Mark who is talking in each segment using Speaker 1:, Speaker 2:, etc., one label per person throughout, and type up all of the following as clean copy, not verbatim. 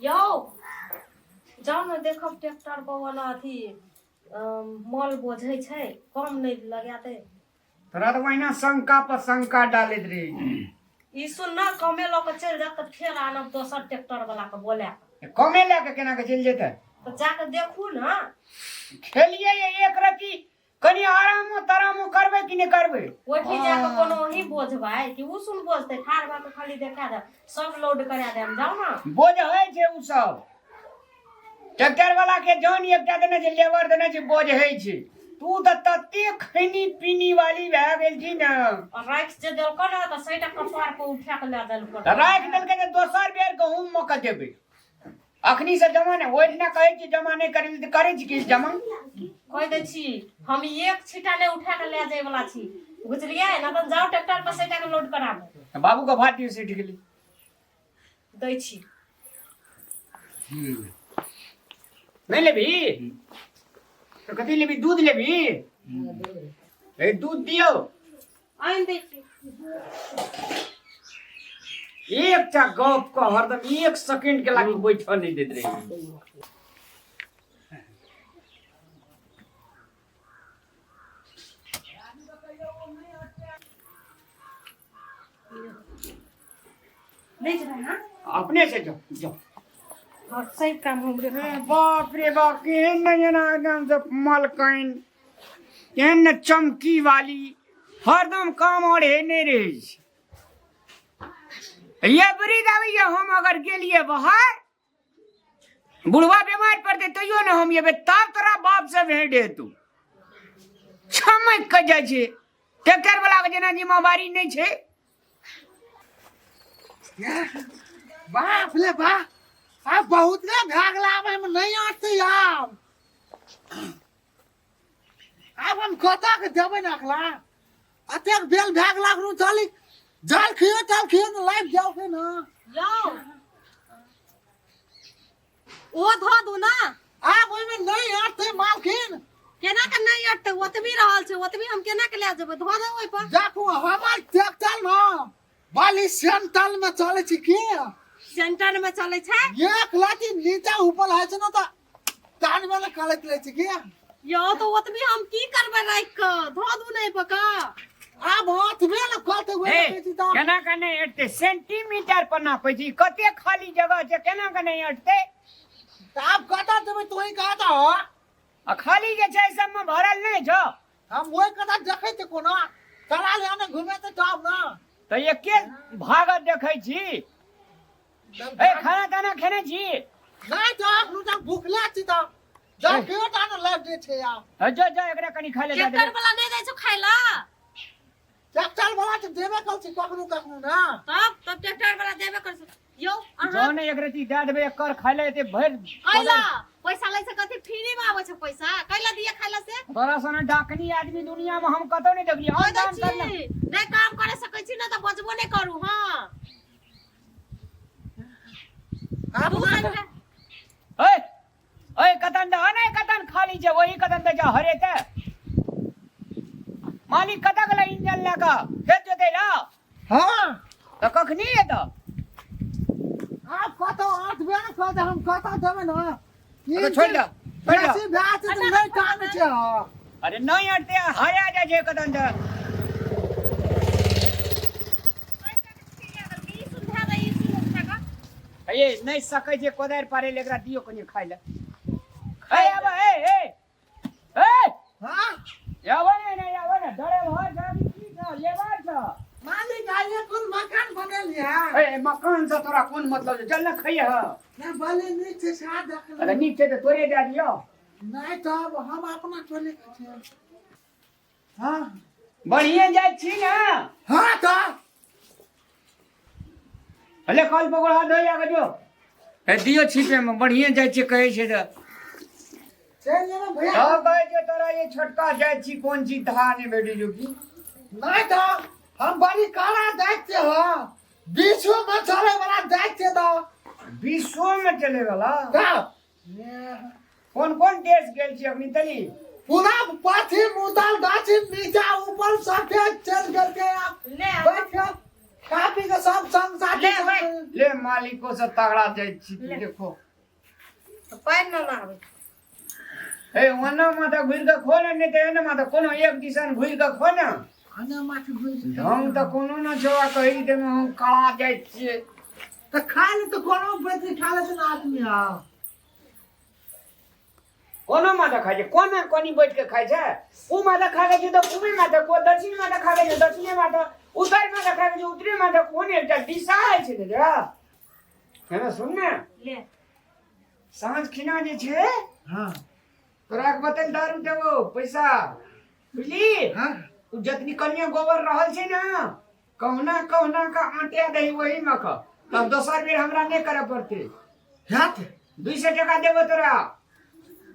Speaker 1: यौ जाउ ने देखब ट्रैक्टर पर वाला अथी मल बोझै छै कम नहि लगा दे।
Speaker 2: तोरा तऽ ओहिना शंका पर शंका डालैत रही।
Speaker 1: ई सुन ने, कमे लऽ कऽ चलि जायत तऽ फेर आनब दोसर ट्रैक्टर वाला के बोला कऽ।
Speaker 2: कमे लए कऽ केना कऽ चलि जेतै?
Speaker 1: तऽ जाकऽ देखू ने।
Speaker 2: खेलियै एक रति कनि आरामो तरामो करबै कि नहि करबै?
Speaker 1: ओहिठी जाकऽ कोनो अहीं बोझबै कि उ सुन बोझतै? ठाढ़ भऽ कऽ खाली देखा देब, सब लोड करा देब, जाउ ने।
Speaker 2: बोझ होइ छै उ सब। ट्रैक्टर वाला के जौन एकटा देने छै, लेबर देने छै, बोझ होइ छै। तू तऽ तते खैनी पीनी वाली भए गेल छी ने।
Speaker 1: आ राखि जे देलको ने तऽ सैटा कपार पर उठा कऽ लए देलको।
Speaker 2: तऽ राखि देलकै तऽ दोसर बेर गहूँम मऽ कऽ देबै। अखनी से जमा नहि ओहिठिना कहै छी जमा नहि करै तऽ करै छी किछु जमा।
Speaker 1: कहि दै छी, हम एक छीटा नहि उठा कऽ लए जाय वाला छी, बुझलियै ने? तऽ जाउ ट्रैक्टर पर सैटा के लोड कराबू।
Speaker 2: बाबू के भात दियौ, सटि गेलै।
Speaker 1: दै छी।
Speaker 2: नहि लेबही तऽ कथी लेबही? दूध लेबही? ए दूध दियौ।
Speaker 1: आनि दै छी।
Speaker 2: एकटा गप के हरदम एक सेकंड के लागी बैठल नहि दैत रही।
Speaker 1: नहि जेबै अहाँ?
Speaker 2: अपने से जाओ जाओ।
Speaker 1: हँ, सही काम हमरे।
Speaker 2: ए, बाप रे बाप, केहन ने जेना एकदम से मलकैन, केहन ने चमकी वाली, हरदम काम और हे नहि रहै छै। ये वृद्ध आबैया, हम अगर गेलियै बाहर, बुढ़वा बीमार पड़तै तैयो ने हम एबै, तब तोरा बाप से भेंट हेतौ। छमकि कऽ जाइ छै ट्रैक्टर वाला के जेना जिम्मेवारी नहि छै।
Speaker 3: बाप रे बाप, आब बहुत ने भए गेल, आब हम नहि आते। आब आब हम कतऽ के देबै ने अखला? अतेक बेल भए गेल, अखनो चली जाल खियो ताल खियो ने, लाइफ जाओ के ना।
Speaker 1: यौ, ओ धो दू ना।
Speaker 3: आब ओहिमे नहि अटतै मालकिन।
Speaker 1: केना के नहि अटतै? ओतबी रहल छै, ओतबी हम केना के लए जेबै? धो दे ओहि पर।
Speaker 3: देखू, हमर ट्रैक्टर न बाली सेंट्रल में चलै छै की।
Speaker 1: सेंटर में चलै छै।
Speaker 3: एक लाठी नीचा ऊपर होइ छै ने तऽ कान में ने कलैत रहै छै की।
Speaker 1: यौ, तऽ ओतबी हम की करबै राखि कऽ? धो दू नहि पका।
Speaker 3: आब हाथ में ने कहते हुए
Speaker 2: ए,
Speaker 3: देखै छी तऽ
Speaker 2: केना के नहि अटतै? सेंटीमीटर पर नापै छी, कते खाली जगह छै, केना के नहि अटतै?
Speaker 3: तऽ आब कतऽ देबै, तोही कह दह।
Speaker 2: आ खाली जे छै सबमे भरल नहि छौ।
Speaker 3: हम ओहि कतऽ देखै छी, कोनो चला ले ने घुमेतै तब ने।
Speaker 2: तऽ एके भागत देखै छी। ए, खाना ताना खेने छी?
Speaker 3: नहि तऽ अखनु तक भूखले छी, तऽ जब केओ टा ने लाइफ दै छै आब।
Speaker 2: ए, जो जो, एकरा कनि खाय ले दऽ
Speaker 1: ट्रैक्टर
Speaker 2: देबै।
Speaker 1: वाला नहि दै छौ खाय ला?
Speaker 3: ट्रैक्टर वाला तऽ देबे कल छै कखनो कखनो ना।
Speaker 1: तब तब ट्रैक्टर वाला देबे कर छै यौ अहाँ।
Speaker 2: जो ने एक रति दए देबै एकर खाय ले एते भरि।
Speaker 1: कैला पैसा लै छै? कथी फ्री में आबै छै पैसा? कैला दिए खाय ला से?
Speaker 2: तोरा सन डाकनी आदमी दुनिया में हम कतौ नहि देखलियै।
Speaker 1: कहि
Speaker 2: और
Speaker 1: दै
Speaker 2: काम
Speaker 1: छी
Speaker 2: कर ने।
Speaker 1: नहि काम करे सकै छी ने तऽ बजबो नहि करू। हँ,
Speaker 3: आब
Speaker 1: दू घंटा।
Speaker 2: ओए ओए, कतन दे नहि, कतन खाली छै, वही कतन दे जा हरे ते। मालिक कतऽ गेलै इंजन लए कऽ खेत जोतै लए?
Speaker 3: हाँ।
Speaker 2: तऽ कखनी एतऽ?
Speaker 3: आब कतौ 8 बेर कहते, हम कतऽ देबै ने?
Speaker 2: तऽ छोड़ि दे, छोड़ि दे।
Speaker 3: बेसी भए छै तऽ नहि टानै छै। हँ।
Speaker 2: अरे नहि अटते, हरा जाइ छै कतन दे। ये नहि सकै छै कोदारि पारै लए, एकरा दियौ कनि खाय लए। ए आब, ए ए ए।
Speaker 3: हाँ।
Speaker 2: आब ने, नहि आब ने, डरे भर छ कि की छ, लेबर छ?
Speaker 3: मालिक, आइए कोन मकान बनेलियै?
Speaker 2: ए, मकान से तोरा कोन मतलब छै? चल ने, खइहे।
Speaker 3: नहि, बली नीक छै, साथ देख।
Speaker 2: अरे नीक छै तऽ तोरे दए दियौ।
Speaker 3: नहि, तब हम अपना टोली के छियै। हाँ।
Speaker 2: बढ़िए जाइ छी ने?
Speaker 3: हाँ तऽ।
Speaker 2: अरे कल पकड़ हाथ धोइ आगे जो। ए दियो छिपे में, बढ़िए जाइ छी कहै छै तऽ।
Speaker 3: चलि जेबै भैया।
Speaker 2: तऽ कहै छै तोरा ये छोटका जाइ छी, कोन चीज धा नहि भेटै छौ की?
Speaker 3: नहि तऽ हम बड़ी काला जाइत छियै। हँ, विश्व में चले वाला जाइत छियै तऽ।
Speaker 2: विश्व में चले वाला?
Speaker 3: तऽ
Speaker 2: कोन कोन देश गेल छी अखनी तली?
Speaker 3: पूरा पश्चिम उत्तर दक्षिण नीचा ऊपर सब चलि गेल छै। आब
Speaker 1: ले।
Speaker 3: बैठ के खा पी के सब संग साथी
Speaker 2: ले
Speaker 3: सब
Speaker 2: भाई, ले। ले मालिको से तगड़ा जाइ छी
Speaker 1: ले।
Speaker 2: देखो।
Speaker 1: तऽ पानि ने आबै।
Speaker 2: हे, ओना माथा घुरि कऽ खो ने, नहि तऽ एने माथा, कोनो एक दिसन घुरि कऽ खो ने।
Speaker 3: खाना माछ घुरि।
Speaker 2: ढंग तऽ कोनो न छौ, आ कहि देमे हम कड़ा जाइ छियै।
Speaker 3: तऽ खा ले तऽ कोनो बेसी खा ले ने आदमी। हाँ।
Speaker 2: कोनो माथा खाइ छै? कोना कोनी बैठ के खाइ छै? उ माथा खा छै तऽ उमे माथा को, दक्षिण माथा खा छै दक्षिणे माथा, उत्तर माथा खा छै उत्तरे माथा। कोन एकटा दिशा होइ छै ने रे? है ने, सुन ने।
Speaker 1: ले।
Speaker 2: साँझ खिना जे छै, तोरा के बतल दारू देबो पैसा, बुझली?
Speaker 3: हाँ।
Speaker 2: उ जतनी कनिया गोबर रहल छै ने, कहुना कहुना का आटे दही वही में क, तब दोसर बेर हमरा नहि करे पड़ते।
Speaker 3: हेत।
Speaker 2: 200 टका देबो तोरा।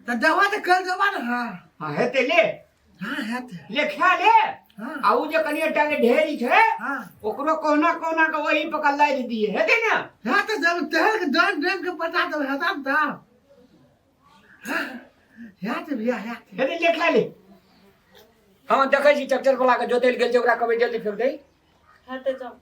Speaker 3: तऽ देबा तऽ कल देबा ने। हाँ।
Speaker 2: हाँ, हेतै, ले।
Speaker 3: हाँ, हेत।
Speaker 2: ले, खा ले। आ उ जे कनिया टा के ढेरी छै, ओकरो कहुना कहुना के वही पकड़ लाइल दिए, हेतै ने?
Speaker 3: हाँ, तऽ जब तेल के दाम डेम के पता देब, हेता ने तऽ। हाँ, हेत भैया, हेत।
Speaker 2: हेतै, ले, खा ले। हाँ, देखै छी ट्रैक्टर वाला के जोतैल गेल छै, ओकरा कहबै जल्दी फेंक दे।
Speaker 1: हेतै, जाउ।